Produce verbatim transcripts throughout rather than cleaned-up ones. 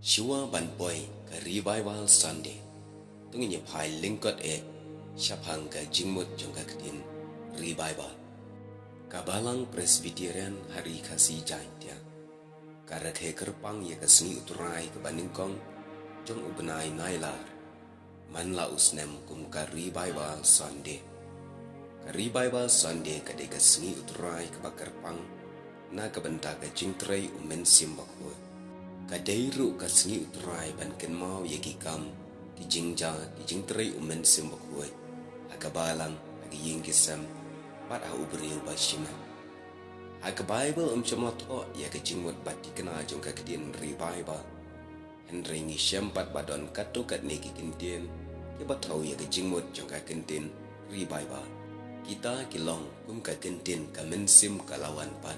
Shuwa ban poi ka Revival Sunday, to ngin ïa phai lyngkot eh shaphang ka jingmut jong ka ktien Revival. Ka Balang Presbyterian ha Ri Khasi Jaintia ka rakhe kyrpang ïa ka sngi U Trai kaba nyngkong jong u bnai Nailar man la u snem kum ka Revival Sunday. Ka Revival Sunday ka dei ka sngi U Trai kaba kyrpang na ka bynta ka jingtrei U Mynsiem Bakhuid. Ka dei ruh ka sngi U Trai ban kynmaw ïa ki kam, ki jingjia, ki jingtrei U Mynsiem Bakhuid ha ka balang, ha ki ïing ki sem bad ha u briew ba shimet. Ha ka Baibl ym shym la thoh ïa ka jingmut ba thikna jong ka ktien Revival. Hynrei ngi shem pat ba don katto katne ki kyntien kiba thew ïa ka jingmut jong ka kyntien Revival. Kita ki long kum ka kyntien ka mynsiem ka la wan pat.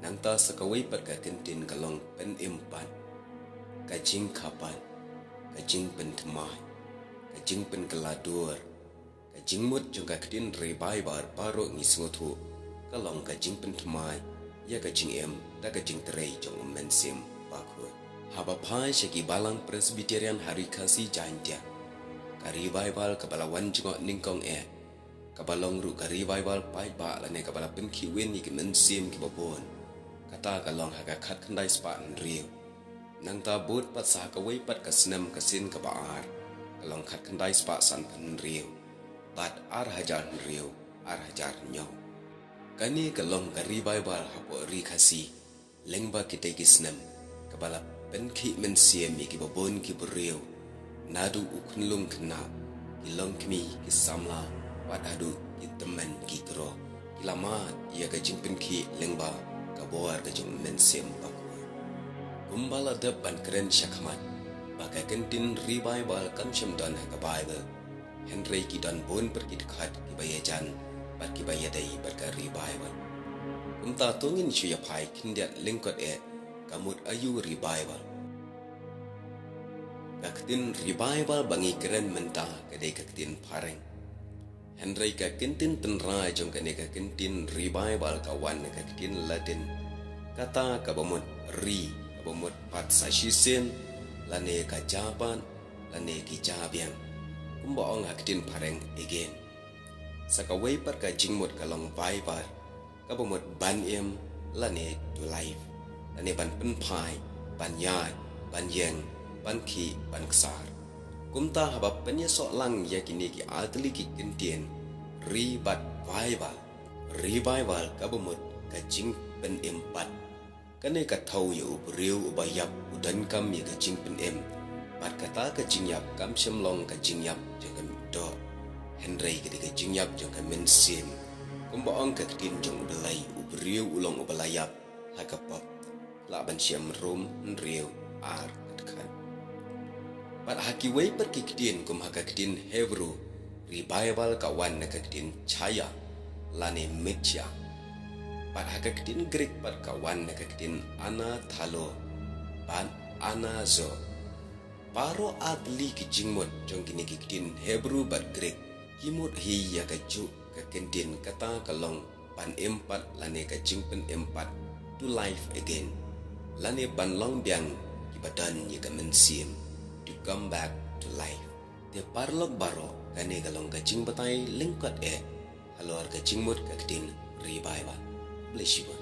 Nangta sa kawei pat ka kyntien ka long pynim pat, ka jingkha pat, ka jingpynthymmai, ka jingpynkylla dur. Ka jingmut jong ka ktien Revival baroh ngi sngewthuh ka long ka jingpynthymmai ïa ka jingim da ka jingtrei jong U Mynsiem Bakhuid. Haba phai sha ki Balang Presbyterian ha Ri Khasi Jaintia, ka Revival kaba la wan jngoh nyngkong eh, kaba long ruh ka Revival paidbah lane kaba la pynkhih win ïa ki mynsiem kiba bun, kata ka long ha ka khatkhyndai spah hynriew. Nangta bud pat sa ha kawei pat ka snem ka sien kaba ar, ka long khatkhyndai spah sanphew hynriew bad ar hajar hynriew, ar hajar hynñiew. Kane ka long ka Revival hapoh Ri Khasi lyngba kitei ki snem, kaba la pynkhih mynsiem ïa kiba bun ki briew, naduh u khunlung khynnah, ki longkmie, ki samla, wat haduh ki tymmen ki kro, ki la mad ïa ka jingpynkhih lyngba ka bor ka jong U Mynsiem Bakhuid. Kumba la dep ban kren shakhmat ba ka kyntien Revival kam shym don ha ka Baibl, hynrei ki don bun pat ki dkhot kiba ïajan bad kiba ïadei bad ka Revival. Kumta to ngin shu ïa phai khyndiat lyngkot eh, ka mut aïu Revival. Ka ktien Revival ba ngi kren mynta ka dei ka ktien phareng. Hynrei ka kyntien tynrai jong kane ka kyntien Revival ka wan na ka ktien Latin, kata kaba mut re, kaba mut pat sa shisien, lane ka jia pat, lane ki jia biang. Kumba ong ha ktien phareng again. Sa kawei pat ka jingmut ka long viver, kaba mut ban im lane to life, lane ban pynphai, ban ïaid, ban ïeng, ban khih, ban ksar. Kumta haba pynïasoh lang ïa kine ki artylli ki kyntien, re bad viver, Revival kaba mut ka jingpynim pat. Kane ka thew ïa u briew uba ïap, u donkam ïa ka jingpynim. Bad kata ka jingïap kam shym long ka jingïap jong ka doh, hynrei ka dei ka jingïap jong ka mynsiem. Kumba ong ka ktien jong U Blei, u briew u long uba la ïap ha ka pop. Lah ban shem Rom hynriew, ar, dkhot. Bad ha kiwei pat ki ktien kum ha ka ktien Hebru, Revival ka wan na ka ktien chaya, lane mitya. Bad ha ka ktien Greek pat ka wan na ka ktien anathalo bad anazo. Baroh artylli ki jingmut jong kine ki ktien Hebru bad Greek ki mut hi ïa kajuh ka kyntien, kata ka long ban im pat lane ka jingpynim pat, to life again, lane ban long biang kiba don ïa ka mynsiem, to come back to life. Te paralok baroh, kane ka long ka jingbatai lyngkot eh halor ka jingmut ka ktien Revival. Bless you.